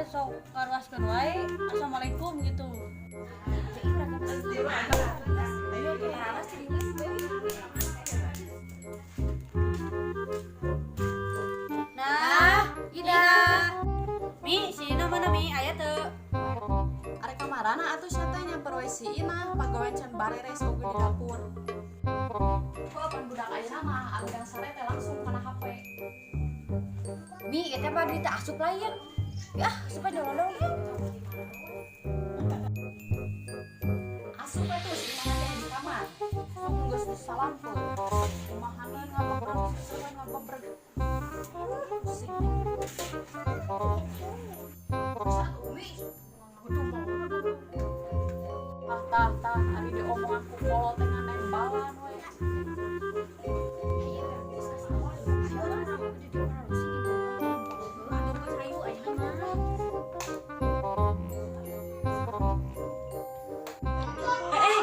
Sok karuaskeun wae. Assalamualaikum gitu. Ayo tuh. Nah, Ida. Mi, si Ina mana Mi? Aya teu? Arek kamarana atuh sia teh nyamper we si Ina, pagawean can bareres oge di dapur. Kok pan budak ayeuna mah ageung sare teh langsung kana HP. Mi, eta mah duit asup lain. Ya, asup aja dong. Asup we tuh si Ina teh di kamar. Sok geus salampeun. Kumahaneun ngagebreg, sesuai ngagebreg. Pusing. Satu Mi. Ah, tah tah ari diomongan ku kolot teh ngan nembalan we.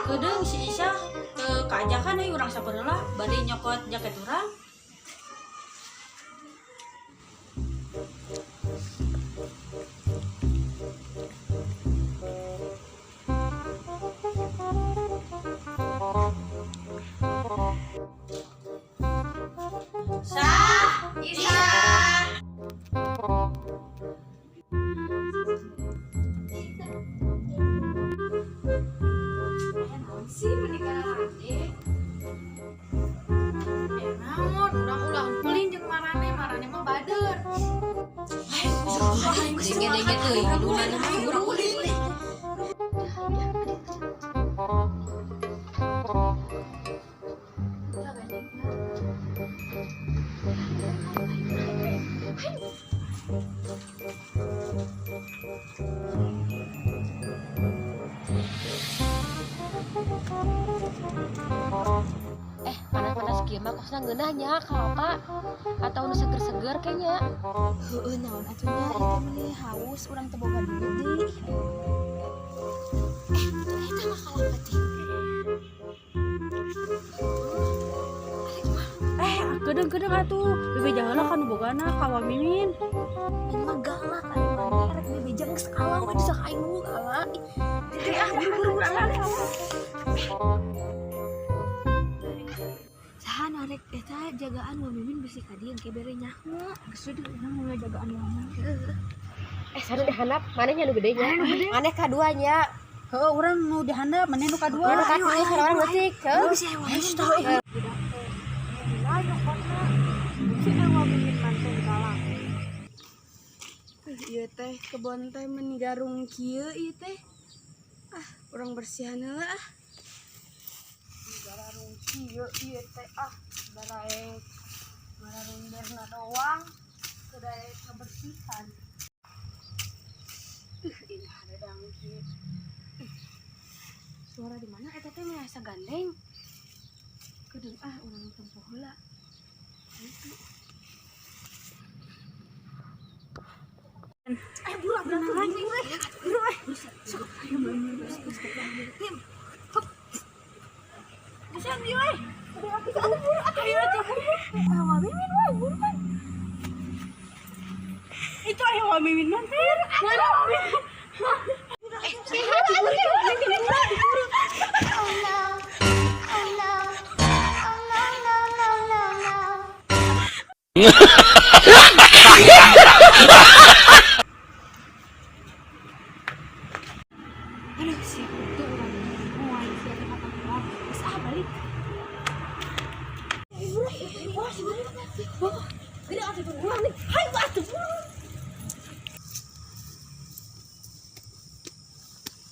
Kedeung si Isah teu kaajakan euy urang saper heula bari nyokot jaket urang. Sah, Isah. Naon sih menikah lagi? Naon, urang ulah ulin jeung marane, marane mah bader. Denge-denge teuing ulin urang ulin. Panas-panas kieu mah kosna ngeunah nya kalapa atau nu seger-seger kayaknya. Heueuh, naon atuh nya ieu teh meuni haus urang teu boga duit deui. Eta mah kalapa teh. Kedeung-kedeung atuh bebeja heula ka nu bogana ka Wa Mimin. Ini mah galak ari maneh rek bebeja geus ala we bisa ka aing nu ala. Ah, buru-buru ala. Saha nu arek eta jagaan Wa Mimin bisi ka dieu engke bere nyaho. Geus we urang mulai jagaan Wa Mimin. Sanu dihandap, maneh nya nu gede nya. Maneh kaduanya. Heueuh, urang nu dihandap, maneh nu kadua. Maneh nu katilu sareng urang leutik, heuh. Bisa Wa Mimin. Si Wa Mimin mantun galak. Ieu teh kebon teh meni garung kieu ieu teh. Ah, urang bersihan heula ah. Garung kieu ieu teh ah, baraek garung berna doang, teu daek ngabersihan. Ini hadang kieu. Suara di mana eta teh asa gandeng. Kedeung ah urang tempo heula. Itu. Ayo buru buru buru buru eh. Sok ayo buru tim. Hop. Bisa dieu euy. Buru ayo atuh buru. Ah, Wa Mimin we buru we. Itu aya Wa Mimin mampir. Mana Wa Mimin? Aduh, siap itu urang moal sia teh kapanggih. Geus ah balik. Wah, si buru. Gede atuh buru nih. Hayu atuh buru.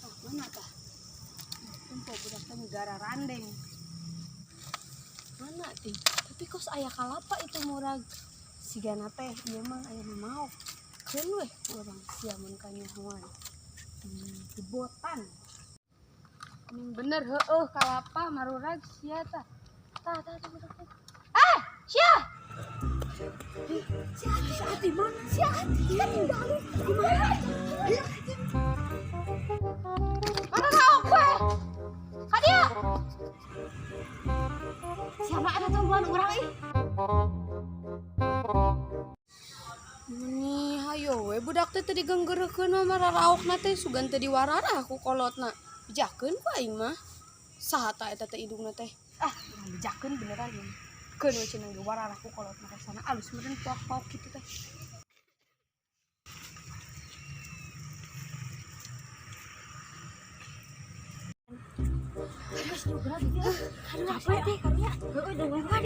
Ah, mana tah? Tempo budak teh negara randeng. Mana teh? Tapi kos aya kalapa itu murag. Sigana teh ieu mah aya nu maok. Keun weh urang sia mun kanyahoan. Jebotan. Ning bener heueuh kalapa marurag sia tah. Tah tah tah budak teh. Ah, sia. Si Ati, si Ati mana? Si Ati kan tinggalin. Di mana? Mana naok we? Ka dieu. Siapa ada tungguan urang ih? Meni hayo we budak teh teh teu digenggeurekeun mah mararaokna teh sugan teu diwararah ku kolotna. Bejakeun ku aing mah. Saha ta eta teh indungna teh? Ah, urang bejakeun beneran ieu. Keun we cenah ge wararah ku kolotna rasana alus meureun poak-poak kitu teh. Capek teh karunya. Heeh, nungguan.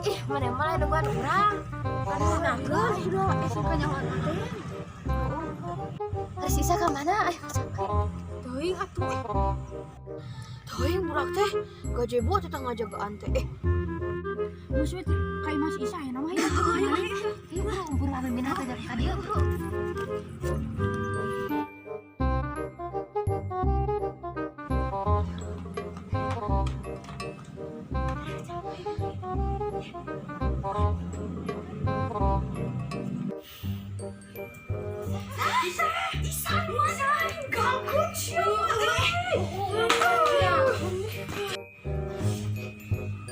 Ih, mana malah nungguan urang. Aduh, nakeun sudah esuk kanyahoan teh. Terus Isa ka mana? Ayo capek. Teuing atuh eh. Teuing budak teh gajebo teh ngajagaan teh. Eh. Geus we teh ka imah si Isa aya mah. Ayo, bro, buru ambil minat aja ka dieu, bro.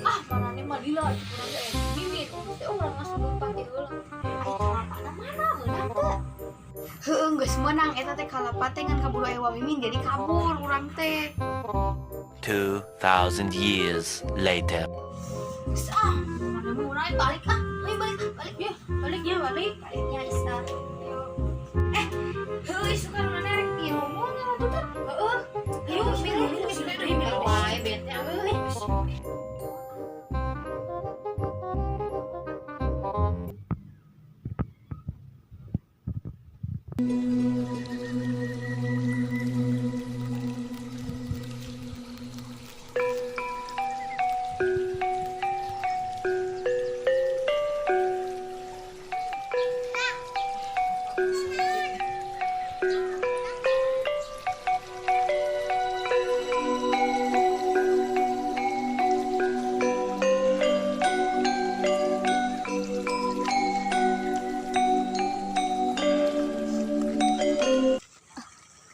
Ah, marane mah lila urang teh mimit. Teh urang langsung lompat di heula. Ai kalapana mana meunang teu? Heueuh geus meunang eta teh kalapa teh ngan kaburu aya Mimin jadi kabur urang teh. 2,000 years later. Geus ah, mana mah urang balik ah. Ayo balik ah, balik. Ya, balik ya, balik. Baliknya Isa. Eh, heueuh isukan mana rek ieu ngomong atuh teh. Heeh. Ayo, milih, milih, milih, milih. Wae bete euy.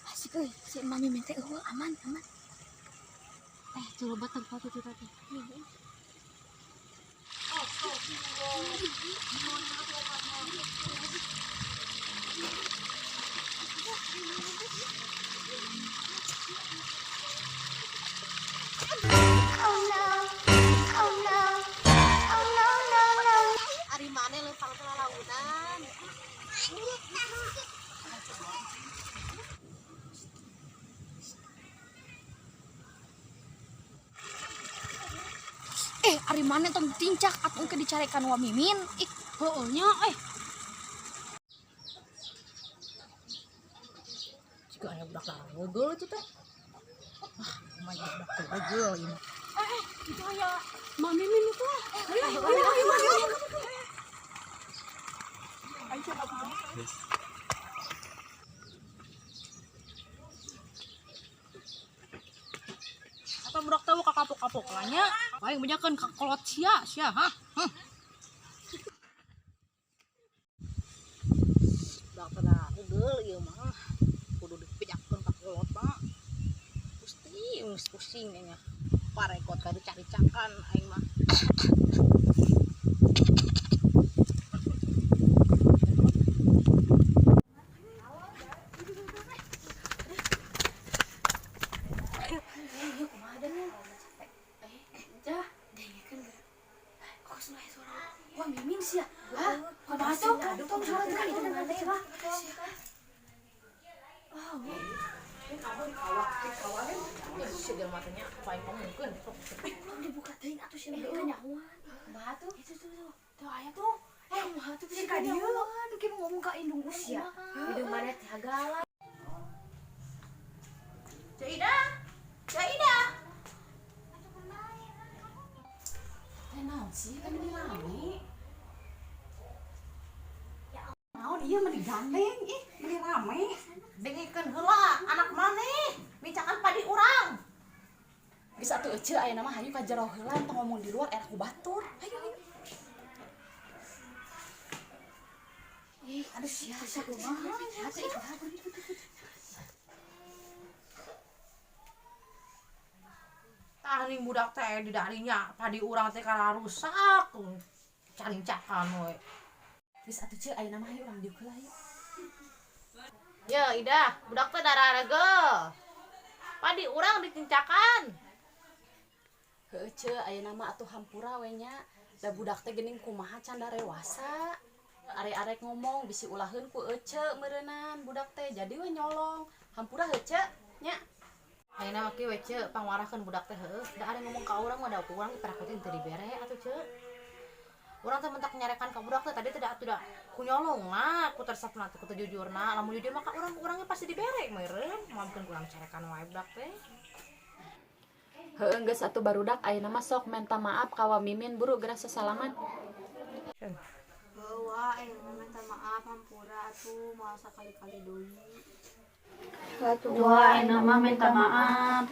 Asik euy, si Mami teh eueuh aman, aman. Eh, coba tempat itu tadi. Ari maneh leumpang teh lalaunan. Eh, ari maneh tong tincak atuh engke dicarekan wa Mimin. Ih, Heueuh nya eh. Jika aya budak ngogel itu teh. Wah, kumaha budak teh ngogel ieu mah. Itu aya Mak Mimin itu ah. Ayo, ayo, ayo, ayo. Apa budak teh ka kapok-kapok lah nya. Aing bejakeun ka kolot sia sia ha. Budak teh dah ngogel ieu mah. Kudu dibejakeun ka kolot mah. Gusti, geus pusing nya. Parekot ka dicari-cakan aing mah. Jah, dengekeun geura. Kok suara suara Wah Mimin sia. Hah? Kumaha tuh? Tong suara teh itu teh wah. Si jelema teh nya aing ngomongkeun. Tong dibuka teuing atuh sia mereka nyahoan. Kumaha tuh? Itu tuh tuh. Tuh aya tuh. Eh, kumaha tuh bisa ka dieu? Kieu ngomong ka indung usia. Hidung maneh teh galak. Caida. Caida. Teh naon sih kan ini rame. Naon ieu mah digandeng ih, meni rame. Dengekeun heula anak maneh micakan padi urang. Geus atuh eceu ayeuna mah hayu ka jero heula tong ngomong di luar era ku batur. Hayu hayu. Ih, aduh sia sia kumaha? Atuh ih. Tah ning budak teh di darinya padi urang teh kana rusak. Carincakan we. Geus atuh Ceu, ayeuna mah hayu urang diuk heula yuk. Ya, Idah, budak teh dararegel. Padi urang dicincakan. Heueuh Ceu, ayeuna mah atuh hampura we nya. Da budak teh geuning kumaha can darewasa. Arek-arek ngomong bisi ulaheun ku ece meureunan budak teh jadi we nyolong. Hampura heuh Ceu, nya. Ayeuna mah kieu we Ceu, pangwarahkeun budak teh heueuh. Da ari ngomong ka urang mah da ku urang diperakutin teu dibere atuh Ceu. Urang teh mentak nyarekan ka budak teh tadi teh da atuh da ku nyolongna, ku tersepna teh ku teu jujurna. Lamun jujur mah ka urang urangnya pasti dibere meureun. Moal mungkin kurang carekan wae budak teh. Heueuh geus atuh barudak ayeuna mah sok menta maaf ka Wa Mimin buru geura sasalaman. Heuh Wa, ayeuna minta maaf hampura atuh moal sakali-kali deui. Atuh Wa, ayeuna mah minta maaf.